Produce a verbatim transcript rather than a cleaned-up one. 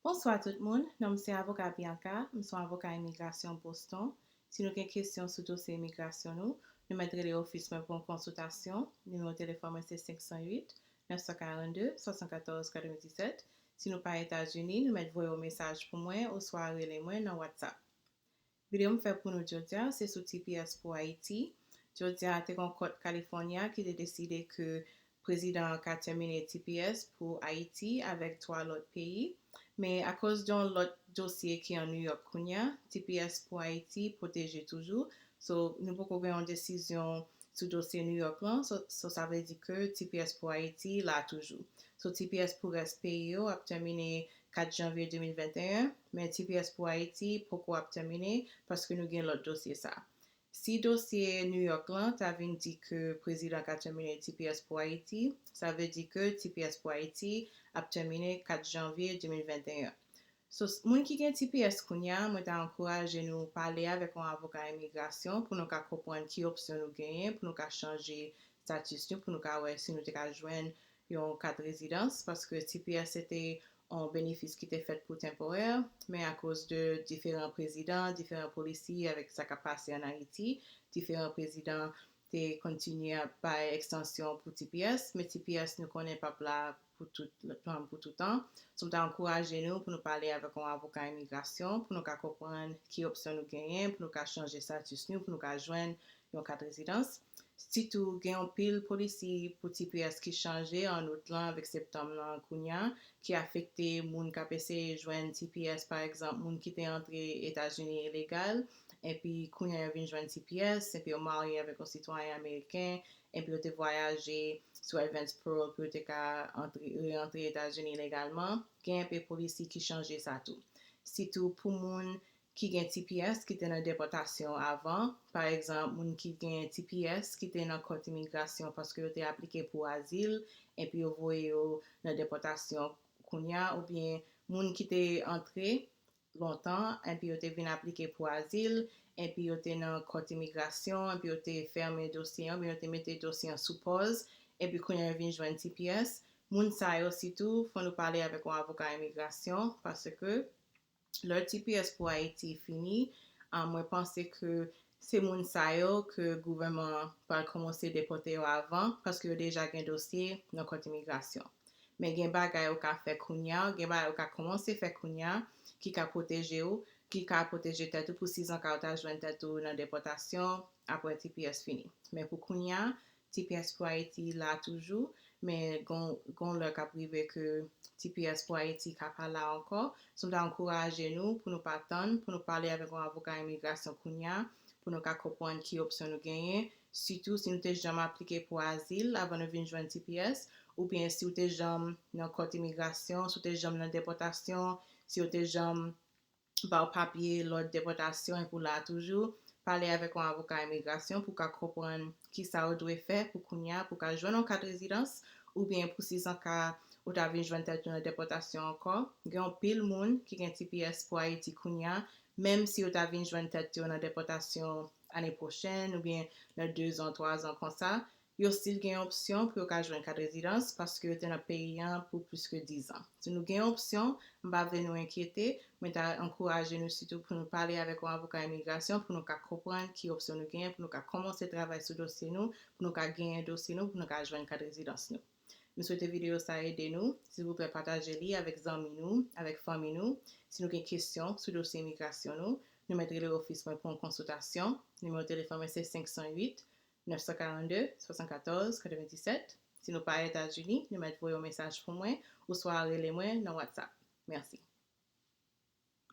Bonswa tout moun, non m se avoka Bianca, m se yon avoka imigrasyon Boston. Si nou gen kesyon sou dosye imigrasyon nou, nou mèt rele ofis mwen pou yon konsiltasyon. Nimewo telefòn mwen se senk san uit, nèf san karannde, swasannkatòz katrevenndisèt. Si nou pa Etazini, nou mèt voye yon mesaj pou mwen oswa rele mwen nan WhatsApp. Videyo m fè pou nou jodi a se sou T P S pou Ayiti. Jodi a te gen yon kòt California ki te deside ke prezidan an ka tèmine T P S pou Ayiti avèk twa lòt peyi. Men akoz de yon lòt dosye ki an New York kounye a, T P S pou Ayiti pwoteje toujou. So, nou poko gen yon desizyon sou dosye New York lan. So, so sa vle di ke T P S pou Ayiti la toujou. So, T P S pou rès peyi yo ap tèmine kat janvye de mil venteyen, men T P S pou Ayiti poko ap tèmine paske nou gen lòt dosye sa. Si dosye New York lan ta vin di ke prezidan ka tèmine T P S pou Ayiti, sa vle di ke T P S pou Ayiti ap tèmine kat janvye de mil venteyen. So, moun ki gen T P S kounye a, mwen ta ankouraje nou pale avèk yon avoka imigrasyon pou nou ka konprann ki opsyon nou genyen, pou nou ka chanje status nou, pou nou ka wè si nou te ka jwenn yon kat rezidans, paske T P S se te yon benefis ki te fèt pou tenporè, men akoz de diferan prezidan, diferan polisi avèk sa k ap pase ann Ayiti, diferan prezidan te kontinye ap bay ekstansyon pou T P S, men T P S nou konnen p ap la pou tout, pou tout tan. So, m ta ankouraje nou pou nou pale avèk yon avoka imigrasyon, pou nou ka konprann ki opsyon nou genyen, pou nou ka chanje status nou, pou nou ka jwenn yon kat rezidans. Sitou, gen anpil polisi pou T P S ki chanje an out lan avèk septanm lan kounye a, ki afekte moun k ap eseye jwenn T P S, pa egzanp, moun ki te antre Etazini ilegal, epi kounye a yo vin jwenn T P S, epi yo marye avèk yon sitwayen ameriken, epi yo te vwayaje sou advance parole pou yo te ka antre, re-antre Etazini legalman. Gen enpe polisi ki chanje sa tou. Sitou pou moun ki gen T P S ki te nan depòtasyon avan, pa egzanp, moun ki gen T P S ki te nan kòt imigrasyon paske yo te aplike pou azil, epi yo voye yo nan depòtasyon kounye a, oubyen moun ki te antre lontan, epi yo te vin aplike pou azil, epi yo te nan kòt imigrasyon, epi yo te fèmen dosye an, oubyen yo te mete dosye an sou pòz, epi kounye a yo vin jwenn T P S. Moun sa yo sitou, fò nou pale avèk yon avoka imigrasyon, paske lè T P S pou Ayiti fini, ah, mwen panse ke se moun sa yo ke gouvènman an pral kòmanse depòte yo avan, paske yo deja gen dosye nan kòt imigrasyon. Men gen bagay ou ka fè kounye a, gen bagay ou ka kòmanse fè kounye a, ki ka pwoteje w, ki ka pwoteje tèt ou pou sizanka ou ta jwenn tèt ou nan depòtasyon apre T P S fini. Men pou kounye a, T P S pou Ayiti la toujou, men gon, gon lè k ap rive ke T P S pou Ayiti ka pa la ankò. So, m ta ankouraje nou pou nou pa tann, pou nou pale avèk yon avoka imigrasyon kounye a, pou nou ka konprann ki opsyon nou genyen, sitou si nou te janm aplike pou azil avan nou vin jwenn T P S, oubyen si w te janm nan kòt imigrasyon, si w te janm nan depòtasyon, si yo te janm ba w papye lòd depòtasyon epi w la toujou, pale avèk yon avoka imigrasyon pou w ka konprann kisa w dwe fè pou kounye a, pou w ka jwenn yon kat rezidans, oubyen pou sizanka ou ta vin jwenn tèt ou nan depòtasyon ankò. Gen anpil moun ki gen T P S pou Ayiti kounye a, menm si yo ta vin jwenn tèt yo nan depòtasyon ane pwochèn oubyen nan dezan, twazan konsa, yo still gen opsyon pou yo ka jwenn kat rezidans paske yo te nan peyi an pou plis ke dizan. Si nou gen opsyon, m pa vle nou enkyete, mwen ta ankouraje nou sitou pou nou pale avèk yon avoka imigrasyon pou nou ka konprann ki opsyon nou genyen, pou nou ka kòmanse travay sou dosye nou, pou nou ka genyen dosye nou, pou nou ka jwenn kat rezidans nou. M swete videyo sa ede nou. Silvouplè, pataje li avèk zanmi nou, avèk fanmi nou. Si nou gen kesyon sou dosye imigrasyon nou, nou mèt rele ofis mwen pou yon konsiltasyon. Nimewo telefòn mwen se senk san uit, nèf san karannde, swasannkatòz katrevenndisèt. Si nou pa Etazini, nou mèt voye yon mesaj pou mwen oswa rele mwen nan WhatsApp. Mèsi.